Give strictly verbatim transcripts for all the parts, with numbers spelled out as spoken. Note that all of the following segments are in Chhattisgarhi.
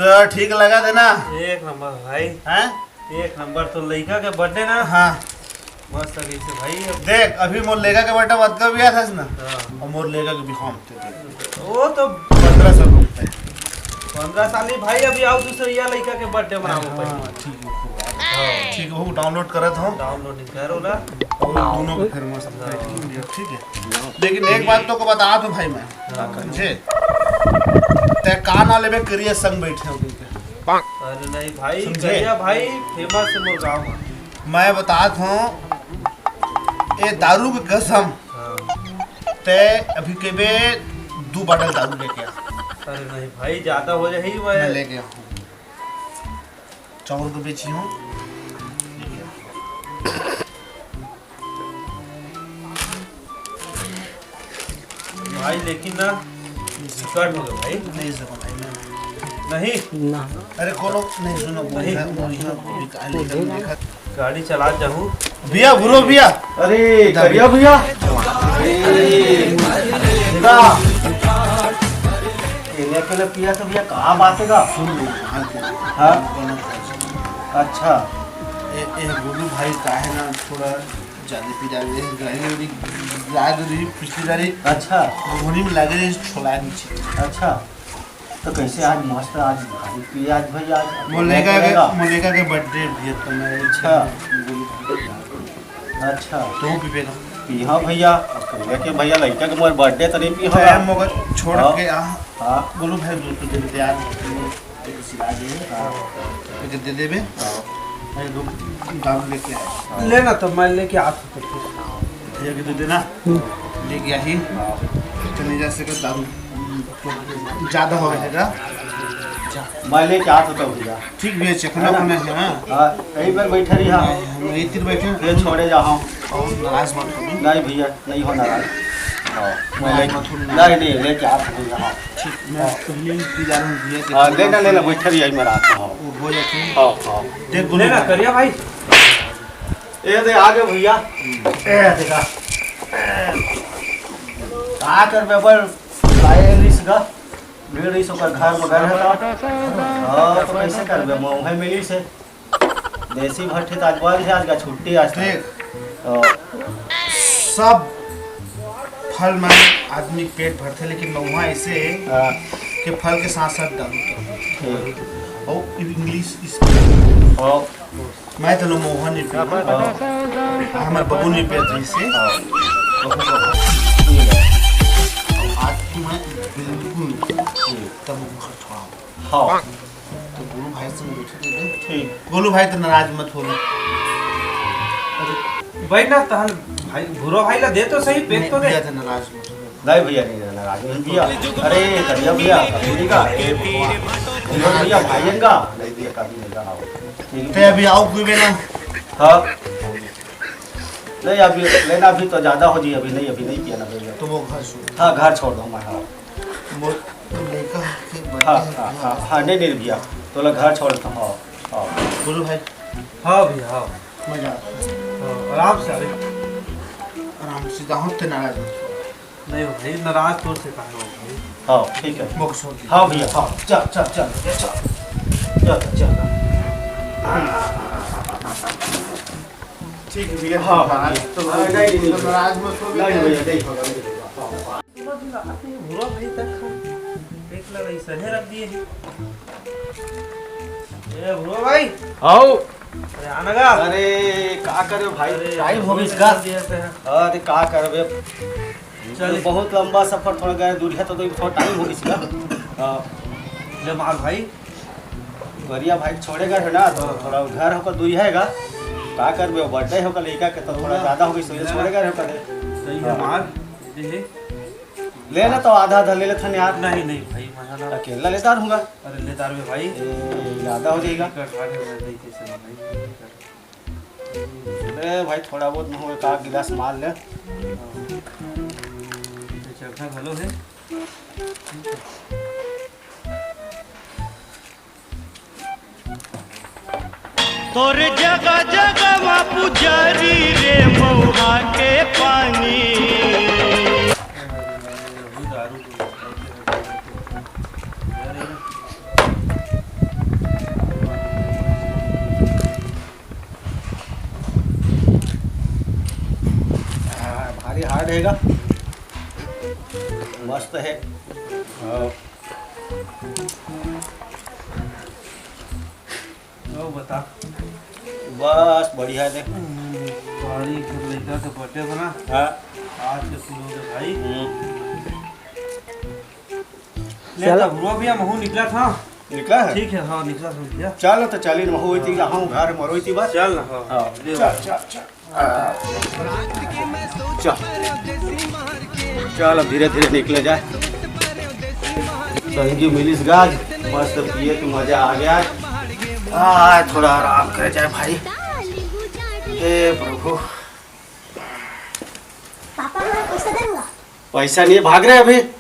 तो ठीक लगा थे ना? एक नंबर भाई। हैं? एक नंबर। तो लइका के बर्थडे ना? हाँ। मस्त लगिस भाई। अब देख, अभी मोर लइका के बर्थडे मत कर बिया था ना। हाँ। और मोर लइका के भी हम वो तो पंद्रह साल हो गए। पंद्रह साल ही भाई, अभी आओ दूसरे या लइका के बर्थडे मनाओ हाँ, भाई। ठीक है, खूब। हाँ। ठीक है, वो डाउनलोड करत हो। डाउनलोड नहीं करो ना। और दोनों को फिर मस्त हाँ। बैठेंगे, ठीक है। लेकिन एक बात तो को बता दूं भाई मैं, हाँ। समझे? ते का ना लेबे करिए संग बैठे हो तुमके। अरे नहीं भाई, समझे? करिया भाई फेमस है मोर गाँव में। मैं बतात हूँ, ए दारू के कसम, हाँ। ते अभी केबे दू बॉटल दारू लेके आ। अरे नहीं भाई, ज्यादा हो जाही। मैं मैं लेके आऊँ, चाउर को बेची हूँ। भाई लेकिन ना, स्टार्ट हो गया भाई। नहीं सको भाई, नहीं। नहीं। ना। अरे कोनो नहीं, सुनो, नहीं। बोलिया, बोलिया, बोलिया, बोलिया, बोलिया। गाड़ी चला जाऊँ। भैया, भूरो भैया। अरे, करिया भैया। अरे, का? अकेले अकेले पिया तो भैया, का बात है का? सुन लो, हाँ, हाँ? बोलो, अच्छा। ए, ए, गोलू भाई का है ना, थोड़ा ज्यादा पी जावे, गाड़ी वाली, गाड़ी वाली पिछली गाड़ी अच्छा। घोड़ी में लगे रही, छोला नीचे। अच्छा। तो कैसे आज मस्त, आज भाई पिए आज भैया, आज मोलेका के, करेगा। मोलेका के बर्थडे भी है, तो मैं अच्छा। अच्छा। तो भी बेला। पी हाँ भैया, अब करेगा के भैया, लड़का के मोर बर्थडे तो नहीं पी तो होगा। यार, मगर छोड़ हाँ। के आ। हाँ। बोलो भाई, दो तो दे दे यार। एक सिला दे। हाँ। एक दे देबे। हाँ। अरे, दो दारू लेके आया। लेना तो मैं लेके आ सकते थे। भैया के दे देना। हम्म। लेके आई। हाँ। तो नहीं जा सके दारू। ज्यादा हो गया है। जा। मैं लेके आ सकता हूँ भैया। ठीक भैया, चखना है ना? पड़ना है, हाँ। हाँ, यहीं पर बैठे रही, हाँ। नहीं, हम यहीं तीर बैठे हैं। ये छोड़े जा, हाँ। और नाराज मत हो। नहीं भैया, नहीं हो नाराज। हाँ, मैं नाराज लेके मत हो, नहीं, नहीं, लेके आ सकते हैं, हाँ। ठीक, मैं पहले ही पी जा रहा हूँ भैया, हाँ, देखो लेना, ना। लेना, बैठे रही, यहीं में रात में, हाँ। वो हो जाते हैं। हाँ, हाँ। देख, गुरु लेना, भाई। करिया भाई। ए दे, आ गए भैया। ए, देखा। का करबे, बड़ लाए रहीस गा। मिल रहीस ओकर घर में गए रहता। हाँ, तो कैसे करबे, मौहे मिली से। देसी भट्टी तो आज बंद है, आज का छुट्टी आज। देख। हाँ। सब फल में आदमी पेट भरथे, लेकिन महुआ ऐसे है हाँ। कि फल के साथ साथ दारू तो। ठीक। और इंग्लिश इस हाँ। मैं तो महुआ नहीं पीना। हाँ। हाँ, हमारे बबू नहीं पिया था इससे। हाँ। बबू का ठीक है। आज तो मैं बिल्कुल नहीं पीना। तब वो घर छोड़ा। हाँ। तो गोलू भाई से मुझे दे दे। ठीक। गोलू भाई तो नाराज मत हो। अरे, भाई ना तहन भाई, भूरो भाई ला दे तो सही, पेक तो दे। भैया तो नाराज मत हो। नहीं भैया, नहीं नाराज नहीं भैया। अरे, करिया भैया, कभी नहीं का। भैया, भैया, भाई का। नहीं भैया, कभी नहीं का। हाँ। ठीक है। ते अभी आओ कोई बेला। हाँ। नहीं, अभी लेना, अभी तो ज्यादा हो जी, अभी नहीं, अभी नहीं किया ना भैया। तो वो घर छोड़। हाँ, घर छोड़ दो मैं, हाँ। वो तो लेकर के हाँ, बर्थडे हाँ, हाँ, हाँ, नहीं, नहीं भैया, तो लोग घर छोड़ दो, हाँ, हाँ। बोलो भाई। हाँ भैया, हाँ। मैं जा रहा हूँ। हाँ, आराम से अभी। आराम से जाओ, ते नाराज मत हो। नहीं हो भाई, नाराज तो से कहा हो भाई। हाँ, ठीक है। मुख छोड़ दे। हाँ भैया, हाँ, चल, चल, चल, चल, चल, चल। ठीक है भैया, हाँ, हाँ, हाँ, तो हाँ, नहीं, नहीं, नहीं। नाराज मत हो नहीं, भैया। भैया, नहीं होगा, नहीं होगा। हाँ, हाँ। पूरा दिन रात में भूरा भाई तक खा, एक लड़ाई सहे रख दिए हैं। ए, भूरा भाई। आओ। अरे, आना का? अरे, का करे भाई? अरे, टाइम हो गया इसका। कर दिया थे। अरे, का करबे? चल। बहुत लंबा सफर थोड़ा गए, दूरिया तो, तो थोड़ा टाइम हो गया इसका। हाँ। ले मार भाई। गरिया भाई छोड़ेगा है ना, तो थोड़ा घर होकर दूरी हैगा। का करबे, बर्थडे होकर लइका के तो थोड़ा ज्यादा हो गई, सोचे छोड़ेगा है होकर। सही है, मार दे। ले ना तो आधा आधा ले लेथन यार। नहीं, नहीं भाई, मजा ना। अकेला लेता रहूंगा। अरे लेता रहूंगा भाई। ए, ज्यादा हो जाएगा। कर, खा के मैं नहीं कैसे नहीं। ले भाई, थोड़ा बहुत न हो, एक आध गिलास मार ले। चरखा घलो है। तोर जगह जगह मा पुजारी रे मउहा के पानी। मस्त हे। हाँ। लो बता। बस बढ़िया हे। हम्म, sorry, फिर लइका के birthday बना। हाँ। आज के शुरू हो गए भाई। हम्म। ले चल। तब हुआ भैया, महू निकला था। निकला है? ठीक है, हाँ, निकला था भैया। चल, तो चली, महू होई थी, हाँ। घर मरोई थी बस। चल ना, हाँ। हाँ, ले चल, भाई। चल, चल। चल, चल, अब धीरे धीरे निकले जाए। संगी मिलिस गा आज, मस्त पिए के मजा आ गया। आ, थोड़ा आराम करे जाए भाई। हे प्रभु। पापा, मैं पैसा दे दूंगा। पैसा नहीं है, भाग रहे अभी। ते,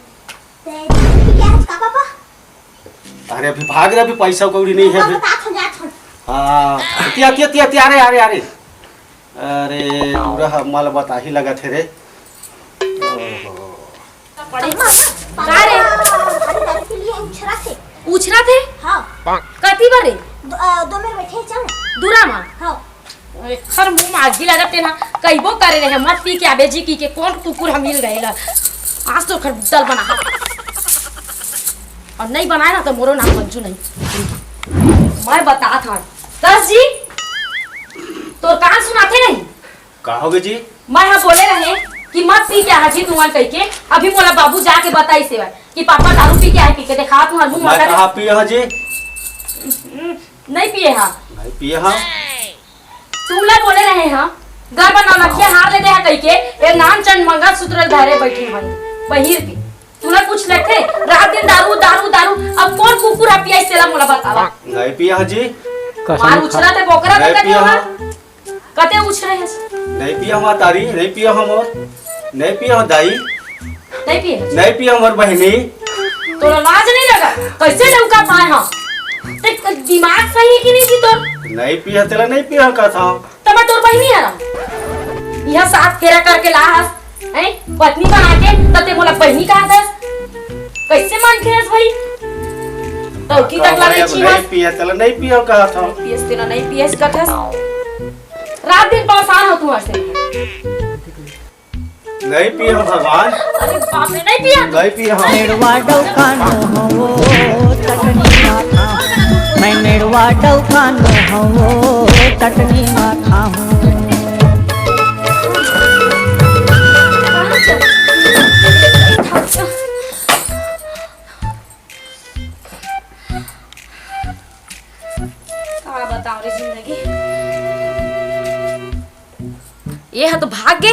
क्या है उसका पापा? अरे अभी भाग रहे, अभी पैसा कौड़ी नहीं है अभी। बता, छोड़, छोड़। हाँ, तिया, तिया, तिया, तिया, अरे, अरे, अरे। अरे, पूरा हम माल बता ही लगा थे रे। ओहो। अम्मा, का रे? अरे दादी के लिए उछरा थे। उछरा थे? हाँ। कति बारे? दो, अ, दो में बैठे चल। दूरा मा? हाँ। अरे, खर मुंह में आगी लगत हे ना, कहिबो करे रहे, मत पी के आबे जी की के, कौन कुकुर हम मिल गए ला। आज तो खर बुतल बना हा। और नहीं बनाए ना तो मोरो नाम मंजू नहीं। मैं बता था। दस जी, तोर कान सुनाते नहीं? का होगे जी? मैं हा बोले रहे कि मत पी के आहा जी तुमन कह के, अभी मोला बाबू जाके बताई सेवा कि पापा दारू पी के आए, पी के देखा तुम्हार मुंह मैं मगर कहा पिए हा जी? नहीं पिए हा। नहीं पिए हा। तुमला बोले रहे हा, गरबा नौलखिया हार ले दे हा कहिके, ए नान चंद मंगलसूत्र धरे बैठे हन, पहिर के। तुला कुछ लगथे, रात दिन दारू, दारू, दारू। अब कौन कुकुर हा पियाइस तेला मोला बतावा। नहीं पिया हा जी। कसम मार खा- उछरा ते बोकरा नहीं ते पिया हा। कते उछरे हस? नहीं पिया हा तारी, नहीं पिया हा मोर। नहीं पिया हा दाई। नहीं पिए? नहीं पिया हा मोर बहिनी। तोला लाज नहीं लगा? कैसे डौका पाए हा? ते दिमाग सही है कि नहीं जी तोर? नहीं पिया तेला नहीं पिया हा कथा। त मैं तोर बहिनी हरम। यह सात फेरा करके ला हस, हैं? पत्नी बना के, त ते मोला बहिनी कहा दस। कैसे मान के हस भाई? तो की तक लगे छी नहीं हस? पिया तेला नहीं पिया कहा था। पियस तेला नहीं पियस कथस। रात दिन परेशान हो तुम्हार से। नहीं पिया भगवान। अरे बाप रे, नहीं पिया। नहीं पिया। मेड़वा डौकानो हवो, चटनी माखा। मैं मेड़वा डौकानो हवो, चटनी माखा हूँ। का बताओ रे जिंदगी। ये ह तो भाग गे।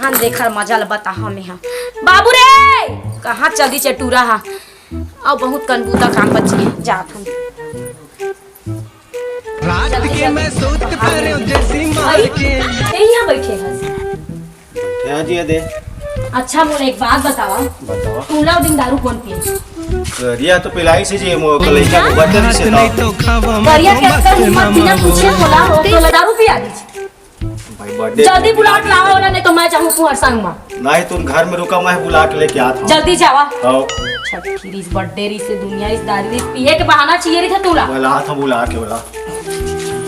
हाँ, देखर मजा ल बता हमें ह। बाबू रे, कहाँ चली चटूरा हा? अउ बहुत कनबूता काम बची है, जात हम। रात के मैं सोच पा रहे हो जैसी मार के। यही यहाँ बैठे हैं। हाँ जी, ये दे। अच्छा, मोला एक बात बतावा। बतावा। तू ला दिन दारू कौन पिए? करिया तो पिलाई से जी, मो कलैया को बदल से ना। करिया के अक्सर हिम्मत बिना पूछे बोला हो, तो ला दारू पिया दीजिए। भाई, birthday जल्दी बुला के लावा वाला, नहीं तो मैं जाऊँ तुम्हारे संग में। नहीं, तुम घर में रुका, मैं बुला के लेके आता हूँ। जल्दी जावा। आओ। छठी रिस, birthday रिस, दुनिया रिस, दारू रिस, पिए के बहाना चाहिए रही था तोला। बुला था, बुला के बुला।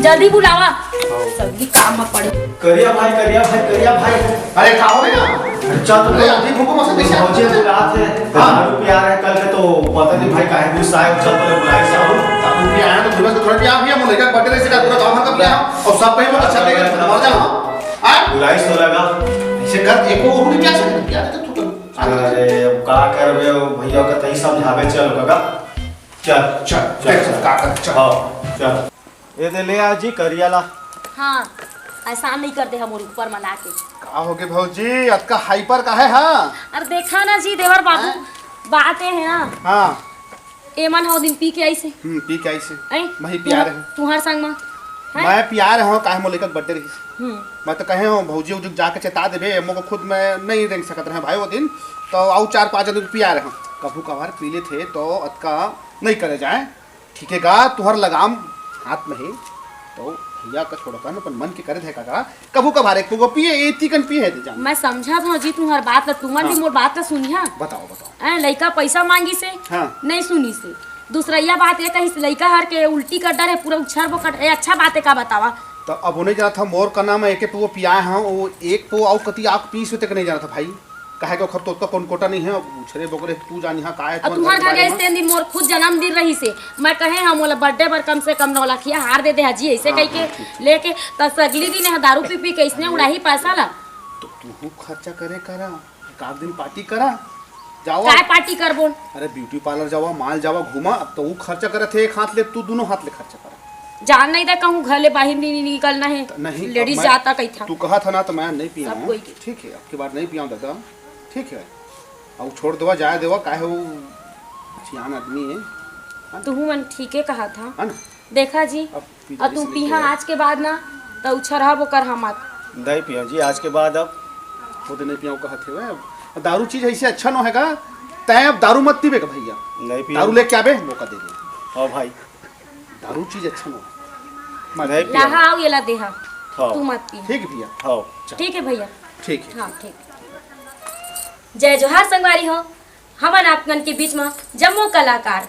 जल्दी बुलावा। आओ। सभी काम में पड़े। करिया भाई, करिया भाई, करिया भाई। अरे, का हो गया? अच्छा, तो अरे, अभी भूखो मत से, कैसे आप मुझे बुला थे। हाँ। दारू पिया रहे कल के, तो पता नहीं भाई काहे गुस्सा है, चल तो बुलाई साहब। दारू पिया है तो थोड़ा सा, थोड़ा पिया, पिया, मुझे क्या birthday रिस का पूरा गाँव भर का पिया। और सब कहीं बहुत अच्छा लगेगा, मर जाओ। हाँ? बुराई सो लगा। ऐसे कर, एक वो नहीं प्यास है, प्यास है तो तू कर। अरे, अब का करबे, वो भैया का तही समझावे, चल काका। चल, चल, चल, चल, चल। का कर, चल। हाँ, चल। ये दे ले आ जी, करिया ला। हाँ, एहसान नहीं करते हम और ऊपर मना के। का हो गे भौजी, अतका hyper का है, हाँ? अरे देखा ना जी, देवर बाबू, हैं? बात ये है ना। हाँ। एमन ह ओ दिन पी के आइस हे। हम्म, पी के आइस हे। ऐं? मैं ही पिया रहे हूँ। तुहर संग म। हैं? मैं पिया रहे हूँ, काहे मोर लइका के birthday रहिस। हम्म। मैं तो कहे हूँ, भौजी उजी जाके चेता देबे, मोको खुद मैं नहीं रेंग सकत रहे भाई वो दिन, तो अउ चार पाँच आदमी पिया रहे हूँ। कभू कभार पी लेथे तो अतका नहीं करे जाए, ठीक हे गा, तुहर लगाम हाथ में हे, तो भैया का छोड़कर अपन मन के करे थे काका, कभू कभार एक पुगो पिए, ए तीकन पिए हे जान। मैं समझत हूँ जी तुहर बात ला, तुमन भी हाँ। मोर बात ला सुनिहा। बताओ, बताओ। ऐं, लइका पैसा मांगिस हे, हाँ। नहीं सुनिस हे। दूसरइया बात ये कहिस, लइका हर के उल्टी कर डरे, पूरा उछर बोकट, ए, अच्छा बात हे का बतावा? तो अब वो नहीं जाना था, मोर का नाम है, एक पो पिया है, वो एक पो आउ कति आँख पीस होते के नहीं जाना था भाई। काहे के ओखर तो ओतका कौन कोटा नहीं है, अब उछरे बोकरे तू जान यहाँ का है, अब तुम्हार घर गए दिन मोर खुद जन्मदिन रहिसे, मैं कहे हम ओला बर्थडे बर कम से कम नौ लाखिया हार दे दे हाजी, ऐसे हाँ, कह के हाँ, ठीक। लेके तस अगली दिन यहाँ दारू पी पी के इसने उड़ाही पैसा ला। तो तू खर्चा करे करा, एक आध दिन पार्टी करा, जावा। काय पार्टी करबो? अरे ब्यूटी पार्लर जावा, माल जावा, घूमा। अब तो वो खर्चा करत है एक हाथ ले, तू दोनों हाथ ले खर्चा करा। जान नहीं दे कहूँ घर ले बाहर नहीं निकलना है। नहीं, लेडीज जाता कही था। तू कहा था ना तो मैं नहीं पिया हूँ। ठीक है, अब की बार नहीं पिया हूँ दादा। ठीक है, अब छोड़ देवा, जाए देवा, काहे वो सियान आदमी है। तू मन ठीक है कहा था। देखा जी, अब और तू पीहा आज के बाद ना तो उछरहा बोकर हम मत। नहीं पिया जी, आज के बाद अब खुद नहीं पिया कहा थे। दारू चीज ऐसे अच्छा न हैगा, तय अब दारू मत पीबे का भैया। नहीं पिया। दारू लेके आबे, मौका दे दे। हाँ भाई। दारू चीज अच्छा न है। नहीं पिया। लाहा आओ ये ला देहा। हाँ। तू मत पी। ठीक है भैया। हाँ। ठीक है भैया। ठीक है। हाँ, ठीक। जय जोहार संगवारी हो, हमन आप मन के बीच में जम्मो कलाकार,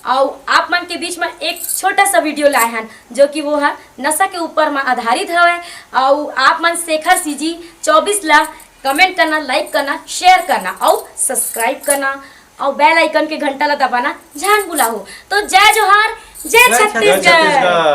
अउ आप मन के बीच में एक छोटा सा वीडियो लाए हन, जो कि वो है नशा के ऊपर में आधारित हवे। अउ आप मन शेखर सीजी चौबीस ला कमेंट करना, लाइक करना, शेयर करना अउ सब्सक्राइब करना अउ बेल आइकन के घंटा ला दबाना झन भुलाहू। तो जय जोहार, जय छत्तीसगढ़।